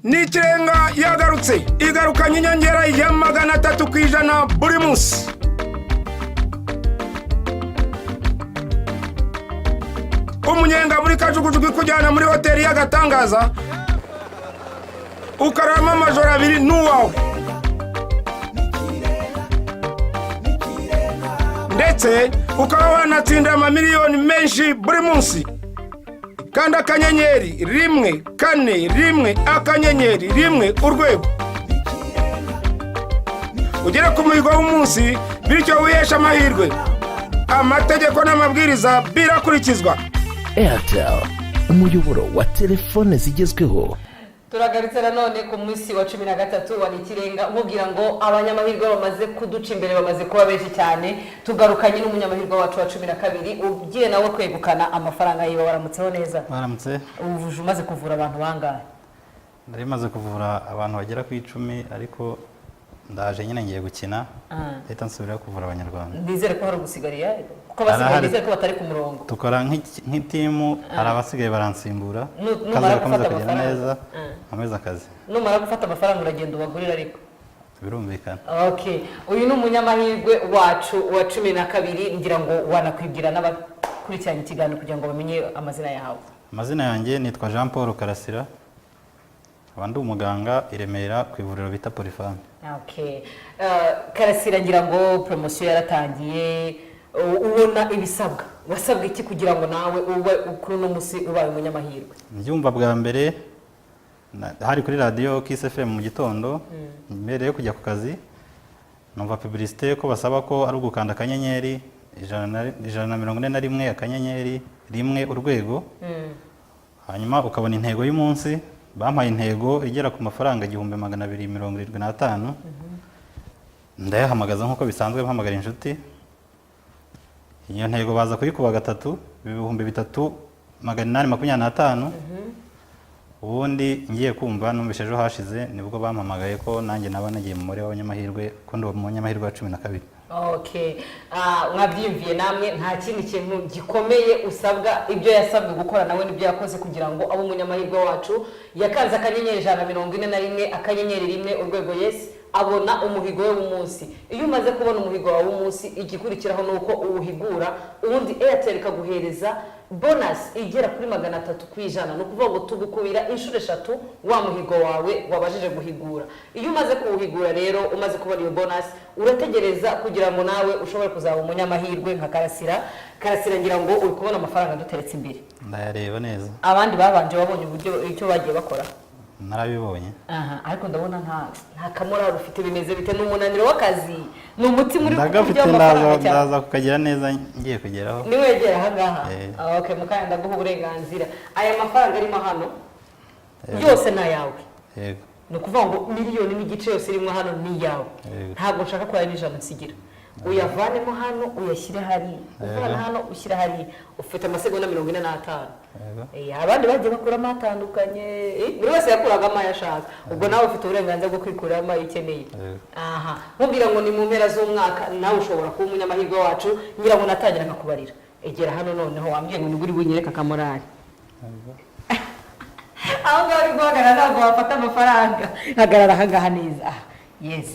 Ni Ikirenga yagarutse, igarukanye inyongera ya 300% buri munsi. Umunyenga muri kajugujugu ikujyana muri hoteli y'agatangaza, ukararamo amajoro 2 n'uwawe, ndetse ukaba wanatsinda amamiliyoni menshi buri munsi. Kandi *141*1# ugere ku muhigo w'umunsi, bityo wiheshe amahirwe. Amategeko n'amabwiriza birakurikizwa. Airtel, umuyoboro wa telefone zigezweho. Turagarutse nanone ku munsi wa 13 wa Ikirenga, nkubwira ngo abanyamahirwe bamaze kuduca imbere, bamaze kuba benshi cyane. Tugarukanye n'umunyamahirwe wacu wa 12 ugiye nawe kwegukana amafaranga yiwe. Waramutseho neza? Baramutse. Ubu umaze kuvura abantu bangahe? Nari maze kuvura abantu bagera ku 10, ariko ndaje nyine ngiye gukina, ndahita nsubirayo kuvura Abanyarwanda. Nizere ko hari ugusigariye, kuko abasigaye Arahari. nizere ko batari ku murongo. Dukora nk'iteam, hari abasigaye baransimbura. Akazi Numara gakomeza gufata kugenda amafaranga. neza, nkomeza akazi. Numara gufata amafaranga uragenda ubagurira, ariko Birumvikana. Okay, uyu ni umunyamahirwe wacu wa 12. Ngira ngo wanakwibwira n'abakurikiranye ikiganiro kugira ngo bamenye amazina yawe. Amazina yanjye nitwa Jean Paul Karasira, nkaba ndi umuganga i Remera ku ivuriro bita Polyfam. Okay. Karasira, ngira ngo poromosiyo yaratangiye, ubona ibisabwa. Wasabwa iki kugira ngo nawe ube kuri uno munsi ubaye umunyamahirwe? Mbyumva bwa mbere hari kuri radiyo Kiss FM mu gitondo mbere yo kujya ku kazi, numva publicité ko basaba ko ari ugukanda *141*1#, hanyuma ukabona intego y'umunsi. Bampaye intego igera ku mafaranga 1275. Ndayahamagaza nk'uko bisanzwe mpamagara inshuti. Iyo ntego baza kuyikuba gatatu, 3825. Ubundi ngiye kumva numvise ejo hashize nibwo bampamagaye ko nanjye naba nagiye mu mubare w'abanyamahirwe, ko ndi umunyamahirwe wa 12. Okay. Mwabyiyumviye namwe, nta kindi kintu gikomeye usabwa. Ibyo yasabwe gukora nawe nibyo yakoze kugira ngo abe umunyamahirwe wacu. Yakanze *141*1#, yes, abona umuhigo we w'umunsi. Iyo umaze kubona umuhigo wawe w'umunsi, igikurikiraho ni uko uwuhigura, ubundi Airtel ikaguhereza bonus igera kuri 300%. Ni ukuvuga ngo tugukubira inshuro eshatu wa muhigo wawe wabashije guhigura. Iyo umaze kuwuhigura rero, umaze kubona iyo bonus, urategereza kugira ngo nawe ushobore kuzaba umunyamahirwe nka Karasira. Karasira, ngira ngo uri kubona amafaranga duteretse imbere. Ndayareba neza. Abandi babanje wabonye uburyo icyo bagiye bakora? Narabibonye. Aha, ariko ndabona nta kamorari ufite. Bimeze bite? Ni umunaniro w'akazi? Ni umutima uri Ndagafite. kurya Ndaza amafaranga cyane? Ndaza kukagira neza ngiye kugeraho. Niwegera ahangaha? Eh. Ah, okay, mukanya ndaguha uburenganzira. Aya mafaranga arimo hano Yego. yose ni ayawe? Yego. Ni ukuvuga ngo miliyoni n'igice yose irimo hano ni iyawe? Yego. Ntabwo nshaka ko hari n'ijana nsigira. Uyavanemo hano uyashyire hariya, uvana hano ushyire hariya. Ufite amasegonda 45. Yego. Abandi bagiye bakuramo atandukanye. Buri wese yakuragamo ayo ashaka, ubwo nawe ufite uburenganzira bwo kwikuramo ayo ukeneye. Yego. Aha nkubwira ngo ni mu mpera z'umwaka, nawe ushobora kuba umunyamahirwe wacu. Ngira ngo natangira nkakubarira. Egera hano noneho. Wambwiye ngo nibwo uri bunyereke akamorari. Aho ngaho uri guhagarara ntabwo wafata amafaranga. Hagarara aha ngaha neza. Aha, yes.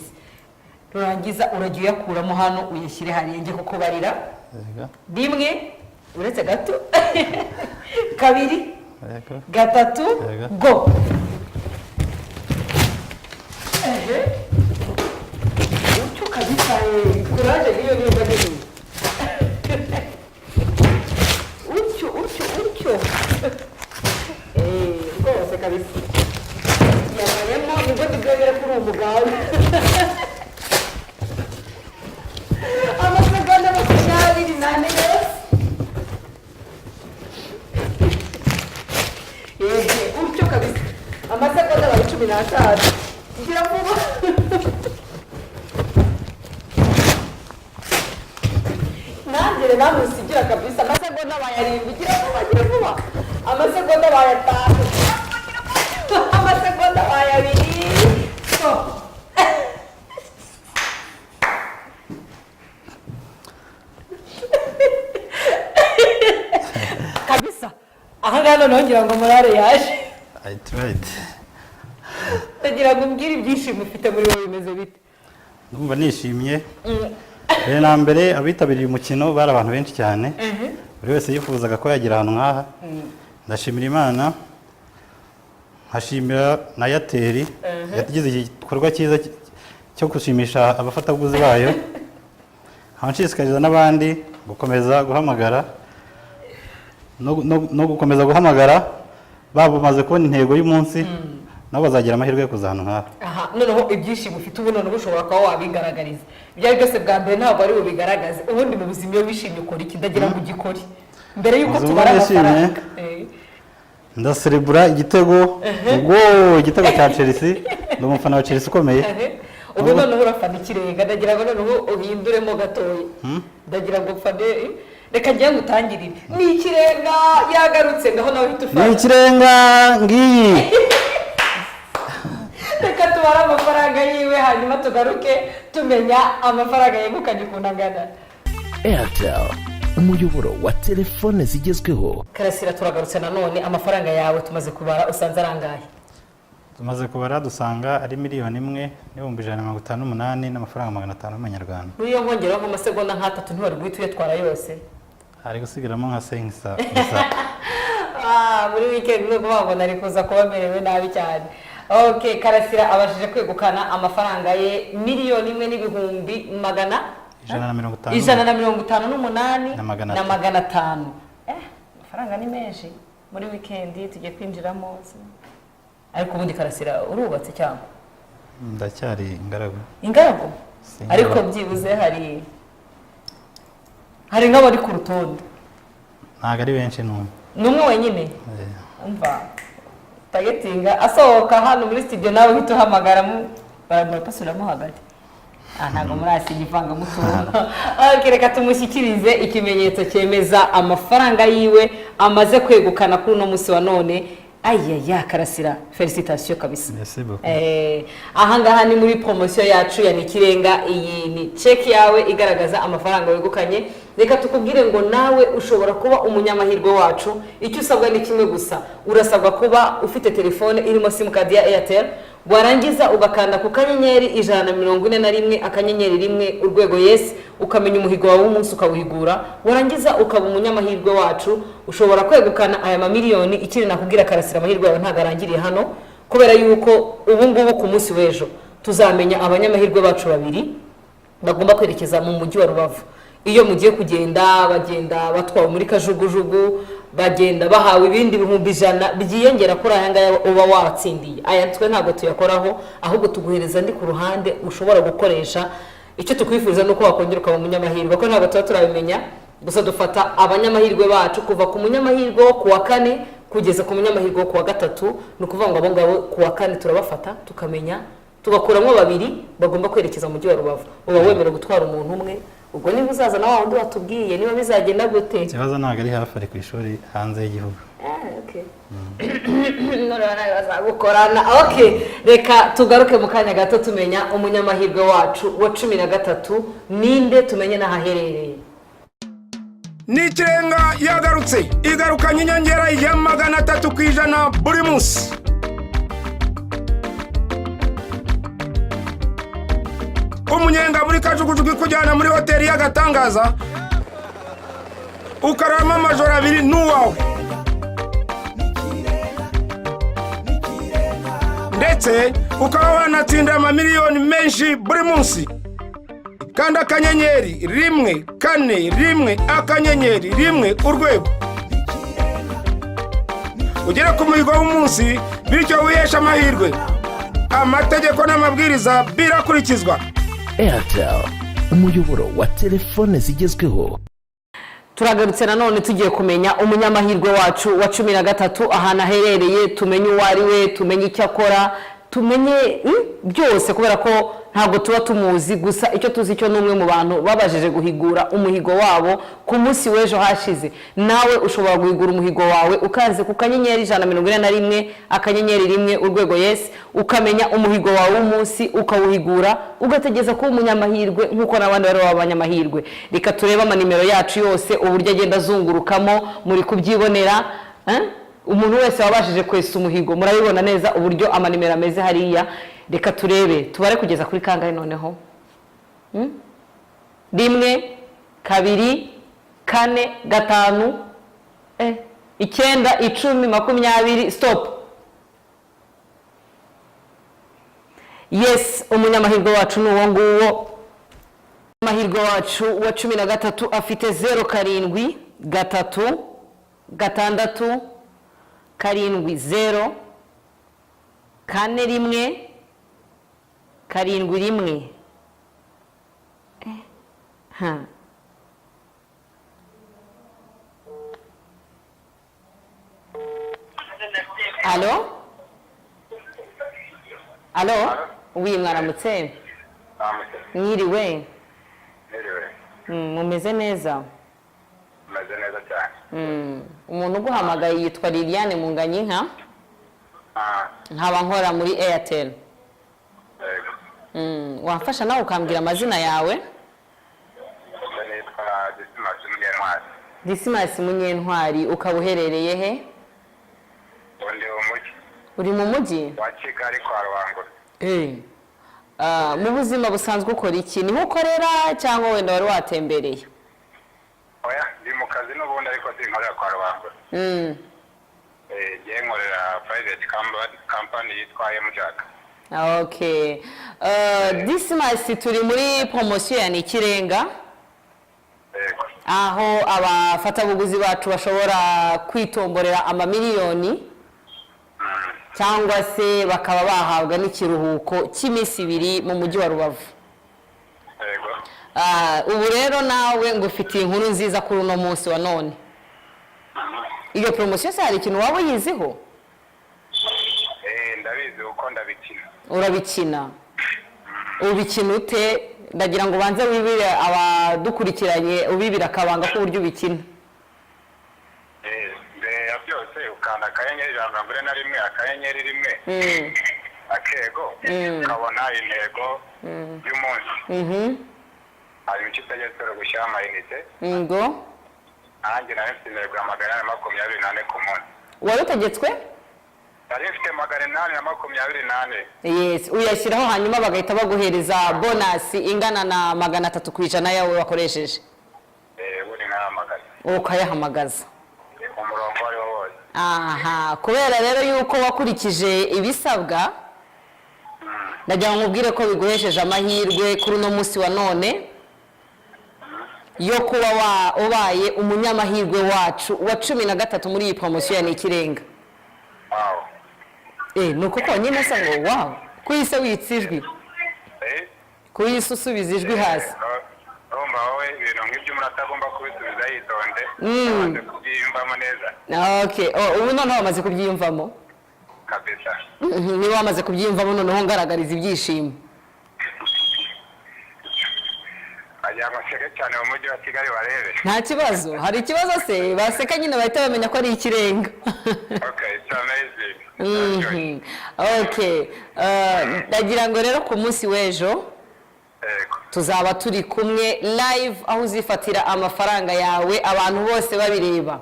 Nurangiza urajya uyakuramo hano uyashyire hariya, njye kukubarira. Yego. Rimwe, uretse gato, kabiri, Yego. gatatu. Yego. Go! Ehe, utyo kabisa. Kuraje, niyo nimba nini, utyo utyo utyo. Rwose kabisa yabayemo, nibwo tubwemere kuri uwo muganga. Amasegonda 24 yose. Ehe, utyo kabisa. Amasegonda abaye 15. Gira vuba. Nanjye rero namusigira kabisa. Amasegonda abaye 7. Gira vuba, gira vuba. Amasegonda abaye 5, amasegonda abaye 2. Stop. Kabisa, aha ngaha noneho ngira ngo morale yaje. I tried. Ndagira ngo umbwire ibyishimo ufite muri wowe bimeze bite? Ndumva nishimye. Mbere na mbere, abitabiriye umukino bari abantu benshi cyane, buri wese yifuzaga ko yagira ahantu nk'aha. Ndashimira Imana, nkashimira na Airtel yatugize iki gikorwa cyiza cyo gushimisha abafatabuguzi bayo. Nkaba nshishikariza n'abandi gukomeza guhamagara no gukomeza guhamagara. Baba bamaze kubona intego y'umunsi, nabo bazagira amahirwe yo kuza ahantu nk'aha. Aha noneho ibyishimo ufite ubu, noneho ushobora kuba wabigaragariza. Ibyo ari byose, bwa mbere ntabwo ari bubigaragaze. Ubundi mu buzima iyo wishimye ukora iki? Ndagira ngo ugikore mbere y'uko Ubuzima tubara nishimye. amafaranga. Ndaserebura igitego, ubwo igitego cya Chelsea. Ndi umufana wa Chelsea ukomeye. Ubu noneho urafana Ikirenga. Ndagira ngo noneho uhinduremo gatoya. Ndagira ngo mfane, reka njye ngutangirire. Ni Ikirenga yagarutse, ngaho nawe uhita Ni ufana. Ikirenga ngiyi. Reka tubare amafaranga yiwe, hanyuma tugaruke tumenya amafaranga yegukanye ukuntu angana. Airtel, umuyoboro wa telefone zigezweho. Karasira, turagarutse nanone. Amafaranga yawe tumaze kubara, usanze arangaye? Tumaze kubara dusanga ari 1,158,500 y'amanyarwanda. Muri iyo nkongeraho nk'amasegonda nk'atatu, ntiwari guhita uyatwara yose? Hari gusigaramo nka senkisa gusa. Ah, muri weekend ni ukuvuga ngo nari kuza kuba merewe nabi cyane. Ok, Karasira abashije kwegukana amafaranga ye, miliyoni imwe n'ibihumbi magana 150 158 Na magana na atanu. 500. Amafaranga ni menshi muri weekend tugiye kwinjiramo. Ariko ubundi Karasira, urubatse cyangwa? Ndacyari ingaragu. Ingaragu? Single. Ariko byibuze hari nk'abari ku rutonde. Ntabwo ari benshi, ni umwe. Ni umwe wenyine. Umva, tagetinga asohoka hano muri studio, nawe uhita uhamagara baramurapasuramo hagati. Ah, ntabwo murasiga ivangamutungo. Ok, reka tumushyikirize ikimenyetso cyemeza amafaranga yiwe amaze kwegukana kuri uno munsi wa none. Ayaya, Karasira, félicitations kabisa. Merci beaucoup. Ahangaha ni muri poromosiyo yacu ya Nikirenga. Iyi ni ceki yawe igaragaza amafaranga wegukanye. Reka tukubwire ngo nawe ushobora kuba umunyamahirwe wacu. Icyo usabwa ni kimwe gusa: urasabwa kuba ufite telefone irimo simukadi ya Airtel, warangiza ugakanda ku *141*1# yes, ukamenya umuhigo wawe w'umunsi, ukawuhigura, warangiza ukaba umunyamahirwe wacu, ushobora kwegukana aya mamiliyoni. Ikindi nakubwira, Karasira, amahirwe yawe ntabwo arangiriye hano, kubera yuko ubu ngubu ku munsi w'ejo tuzamenya abanyamahirwe bacu babiri bagomba kwerekeza mu mujyi wa Rubavu. Iyo mugiye kugenda, bagenda batwawe muri kajugujugu, bagenda bahawe ibindi 100,000 byiyongera kuri aya ngaya uba watsindiye. Aya twe ntabwo tuyakoraho, ahubwo tuguhereza andi ku ruhande ushobora gukoresha. Icyo tukwifuza ni uko wakongera ukaba umunyamahirwe, kuko ntabwo tuba turabimenya. Gusa dufata abanyamahirwe bacu kuva ku munyamahirwe wo ku wa kane kugeza ku munyamahirwe wo ku wa gatatu. Ni ukuvuga ngo abo ngabo ku wa kane turabafata, tukamenya, tugakuramo babiri bagomba kwerekeza mu mujyi wa Rubavu. Uba wemerewe gutwara umuntu umwe. Ubwo niba uzaza na wa wundi watubwiye, niba bizagenda gute? Ikibazo ntabwo ari hafi, ari ku ishuri hanze y'igihugu. Ah, okay. Noneho nawe bazagukorana. Ok, reka tugaruke mu kanya gato tumenya umunyamahirwe wacu wa 13 ninde, tumenye n'aho aherereye. Ni Ikirenga yagarutse, igarukanye inyongera ya 300% buri munsi. Umunyenga muri kajugujugu ikujyana muri hoteli y'agatangaza, ukararamo amajoro abiri n'uwawe, ndetse ukaba wanatsinda amamiliyoni menshi buri munsi. Kandi *141*1# ugere ku muhigo w'umunsi, bityo wiheshe amahirwe. Amategeko n'amabwiriza birakurikizwa. Airtel, umuyoboro wa telefone zigezweho. Turagarutse nanone, tugiye kumenya umunyamahirwe wacu wa 13, ahantu aherereye, tumenye uwo ari we, tumenye icyo akora, tumenye byose, kubera ko ntabwo tuba tumuzi. Gusa icyo tuzi cyo ni umwe mu bantu babashije guhigura umuhigo wabo ku munsi w'ejo hashize. Nawe ushobora guhigura umuhigo wawe ukanze ku *141*1# yes, ukamenya umuhigo wawe w'umunsi, ukawuhigura, ugategereza kuba umunyamahirwe nk'uko n'abandi bari abanyamahirwe. Reka turebe amanimero yacu yose uburyo agenda azungurukamo, muri kubyibonera, eh? Umuntu wese wabashije kwesa umuhigo, murabibona neza uburyo amanimero ameze hariya. Reka turebe, tubare kugeza kuri kangahe noneho? Rimwe, kabiri, kane, gatanu, icyenda, 10, 20. Stop. Yes, umunyamahirwe wacu ni uwo nguwo. Amahirwe wacu wa 13 afite 0 7 3 6 7 0 4 1 7 1. Ha. Allô? Allô? Oui, mwaramutse. Mwiriwe. Niriwe. Mumeze neza? Meze neza cyane. Umuntu uguhamagaye yitwa Liliane Munganyinka, nkaba nkora muri Airtel. Yego. Wamfasha nawe ukambwira amazina yawe? Nitwa Dismas Munyentwari. Dismas Munyentwari, ukaba uherereye he? Undi mu mujyi. Uri mu mujyi wa Kigali kwa Rubangura. Mu buzima busanzwe ukora iki? Niho ukorera cyangwa wenda wari watembereye? Oya, ndi mu kazi n'ubundi, ariko sinkorera kwa Rubangura. Ngiye nkorera private company yitwa MJack. Okay. Dismas, turi muri promosiyo ya Nikirenga, aho abafatabuguzi bacu bashobora kwitomborera amamiliyoni cyangwa se bakaba bahabwa n'ikiruhuko cy'iminsi 2 mu mujyi wa Rubavu. Ubu rero nawe ngufitiye inkuru nziza kuri uno munsi wa none. Iyo promosiyo se hari ikintu waba uyiziho? Ndabizi uko ndabikina. Urabikina? Ubikina ute? Ndagira ngo ubanze wibire abadukurikiranye, ubibire akabanga k'uburyo ubikina. Mbere ya byose ukanda *141 *1 akego, ukabona intego y'umunsi. Hanyuma icyo utegetswe ni ugushyiraho amayinite. Ngo Nanjye nari mfite intego ya 824 ku munsi. Wari utegetswe? Nari mfite 824. Yes, uyashyiraho hanyuma bagahita baguhereza bonasi ingana na 300% yawe wakoresheje. Ubundi nkahamagaza. Ukayahamagaza. Umurongo uwo ari wo wose. Aha, kubera rero yuko wakurikije ibisabwa, ndagira ngo nkubwire ko biguhesheje amahirwe kuri uno munsi wa none yo kuba ubaye umunyamahirwe wacu wa 13 muri iyi promosiyo ya Nikirenga. Ni uko konyine se ngo wow, kuyise witsa ijwi, kuyise usubiza ijwi hasi. Urumva wowe ibintu nk'ibyo umuntu atagomba kubisubiza yitonde, amaze kubyiyumvamo neza. Okay, ubu noneho wamaze kubyiyumvamo? Kabisa. Niba wamaze kubyiyumvamo noneho ngaragariza ibyishimo. Wagira ngo nseke cyane mu mujyi wa Kigali barebe. Nta kibazo, hari ikibazo se? Baseka nyine bahita bamenya ko ari ikirenga. Okay, it's amazing. Okay, ndagira ngo rero ku munsi w'ejo tuzaba turi kumwe live, aho uzifatira amafaranga yawe abantu bose babireba.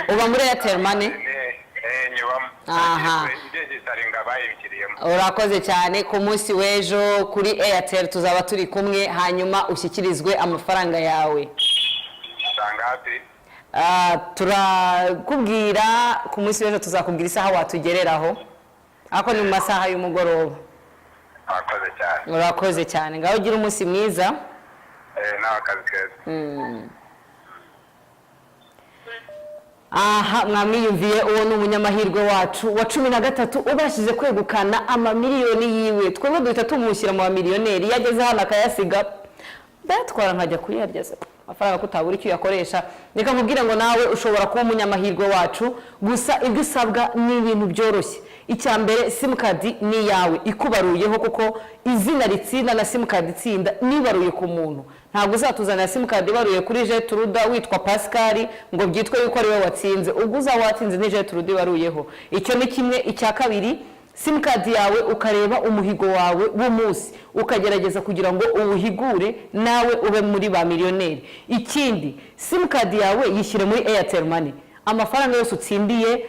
Uba muri Airtel Money? Aha. Urakoze cyane. Ku munsi w'ejo kuri Airtel tuzaba turi kumwe, hanyuma ushyikirizwe amafaranga yawe. Turakubwira ku munsi w'ejo, tuzakubwira isaha watugereraho, ariko ni mu masaha y'umugoroba. Urakoze cyane. Urakoze cyane, ngaho ugira umunsi mwiza. Nawe akazi keza. Aha mwamwiyumviye, uwo ni umunyamahirwe wacu wa 13 ubashije kwegukana amamiliyoni yiwe. Twebwe duhita tumushyira mu bamiliyoneri, iyo ageze hano akayasiga ndayatwara nkajya kuyarya se. Amafaranga ko utabura icyo uyakoresha. Reka nkubwire ngo nawe ushobora kuba umunyamahirwe wacu, gusa ibyo usabwa ni ibintu byoroshye. Icya mbere, simukadi ni iyawe ikubaruyeho, kuko izina ritsinda na simukadi itsinda nibaruye ku muntu. Ntabwo uzatuzanira simukadi ibaruye kuri Jetruda witwa Pascal ngo byitwe yuko ari wowe watsinze. Ubwo uzaba watsinze ni Jetruda ibaruyeho. Icyo ni kimwe. Icya kabiri, Simukadi yawe ukareba umuhigo wawe w'umunsi, ukagerageza kugira ngo uwuhigure, nawe ube muri ba miliyoneri. Ikindi, simukadi yawe yishyire muri Airtel Money. Amafaranga yose utsindiye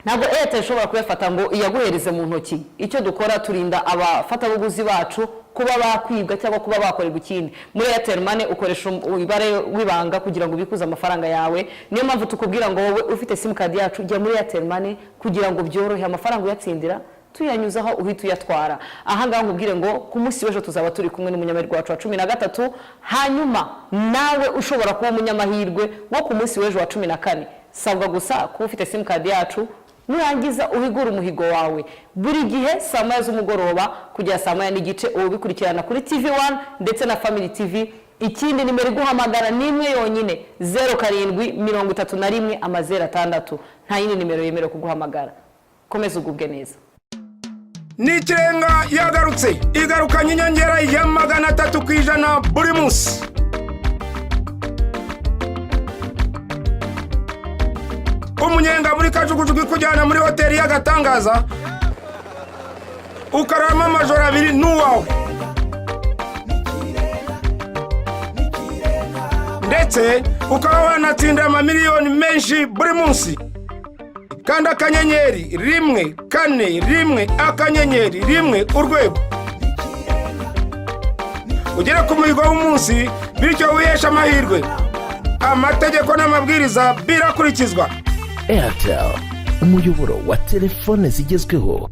ntabwo Airtel ishobora kuyafata ngo iyaguhereze mu ntoki. Icyo dukora, turinda abafatabuguzi bacu kuba bakwibwa cyangwa kuba bakorerwa ikindi. Muri Airtel Money ukoresha umubare w'ibanga kugira ngo ubikuze amafaranga yawe. Niyo mpamvu tukubwira ngo wowe ufite simukadi yacu, jya muri Airtel Money kugira ngo byorohe, amafaranga uyatsindira tuyanyuzaho uhita uyatwara. Aha ngaha nkubwire ngo ku munsi w'ejo tuzaba turi kumwe n'umunyamahirwe wacu wa 13. Hanyuma nawe ushobora kuba umunyamahirwe wo ku munsi w'ejo wa 14. Sabwa gusa kuba ufite simukadi yacu, nurangiza uhigure umuhigo wawe. Buri gihe saa 1 z'umugoroba kugera saa 1:30 uba ubikurikirana kuri TV 1 ndetse na Family TV. Ikindi, nimero iguhamagara ni imwe yonyine, 07 31 00 6. Nta yindi nimero yemerewe kuguhamagara. Komeza ugubwe neza. Ni Ikirenga yagarutse, igarukanye inyongera ya 300% buri munsi. Umunyenga muri kajugujugu ikujyana muri hoteli y'agatangaza, ukararamo amajoro abiri n'uwawe, ndetse ukaba wanatsinda amamiliyoni menshi buri munsi. Kandi *141*1# ugere ku muhigo w'umunsi, bityo wiheshe amahirwe. Amategeko n'amabwiriza birakurikizwa. Airtel, umuyoboro wa telefone zigezweho.